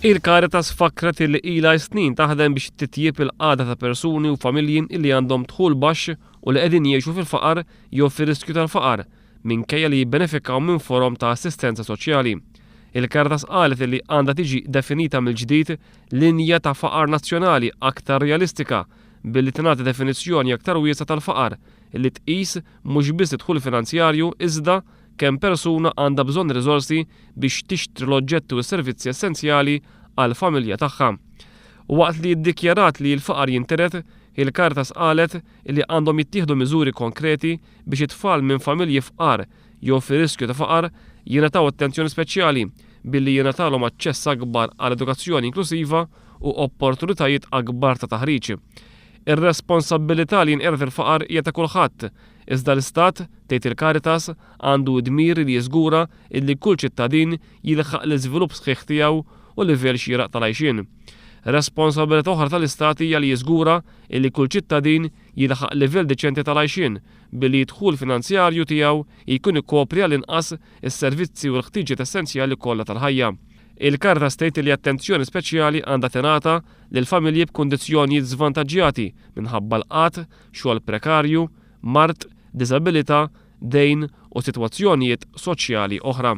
Il-Caritas fakkret illi ilha snin taħdem biex titjieb il-qagħda ta' persuni u familji illi għandhom dħul baxx u li qegħdin jgħixu fil-faqar jew fir-riskju tal-faqar, minkejja li jibbenefikaw minn forom ta' assistenza soċjali. Il-Caritas qalet illi għandha tiġi definita mill-ġdid linja ta' faqar nazzjonali aktar realistika billi tingħata definizzjoni aktar wiesgħa tal-faqar illi tqis mhux biss id-dħul finanzjarju iżda kemm persuna għandha bżonn riżorsi biex tixtri l-oġġetti u s-servizzi essenzjali għall-familja tagħha. Waqt li ddikjarat li l-faqar jintiret, il-Caritas qalet li għandhom jittieħdu miżuri konkreti biex it-tfal minn familji fqar jew fir-riskju ta' faqar jingħataw attenzjoni speċjali billi jingħatalhom aċċess akbar għal edukazzjoni inklusiva u opportunitajiet akbar ta' taħriġ. Ir-responsabbilità li jinqered il-faqar hija ta' kulħadd, iżda l-Istat, tgħid il-Caritas, għandu d-dmir li jiżgura illi kull ċittadin jilħaq l-iżvilupp sħiħ tiegħu u livell xieraq tal-għajxien. Responsabilità oħra tal-Istat hija li jiżgura illi kull ċittadin jilħaq livell deċenti tal-għajxien billi d-dħul finanzjarju tiegħu jkun ikopri għall-inqas is-servizzi u l-ħtiġiet essenzjali kollha tal-ħajja. Il-Caritas tgħid li attenzjoni speċjali għandha tingħata lil familji b'kundizzjonijiet żvantaġġjati minħabba l-qgħad, xogħol prekarju, mard, diżabilità, dejn u sitwazzjonijiet soċjali oħra.